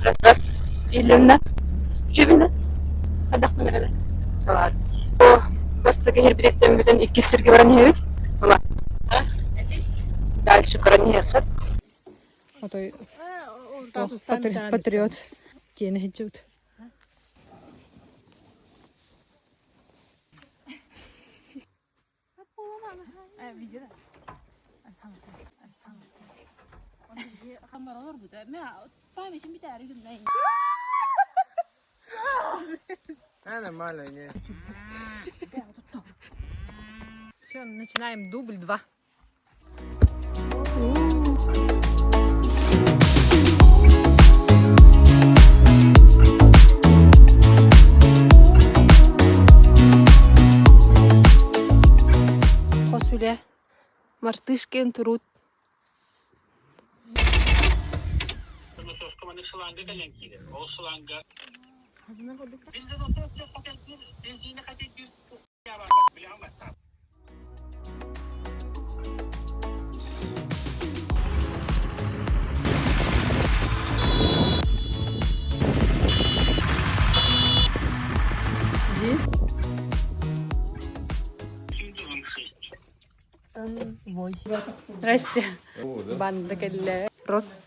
Раз, раз. Илиннэ. Үчүгүнэ. Хайдахтан эрэ. О, бастакы иһэрбититтэн бүтэн иккис сиргэ баран иһэбит. Ыла. Дальше көрөн иһиэххит. Отой патриот тиэнэ сылдьыбыт. Нормально, не. Все, начинаем дубль два. Хос үлэ Мартышкин труд. Здрасте. Банда кэллэ. Рос.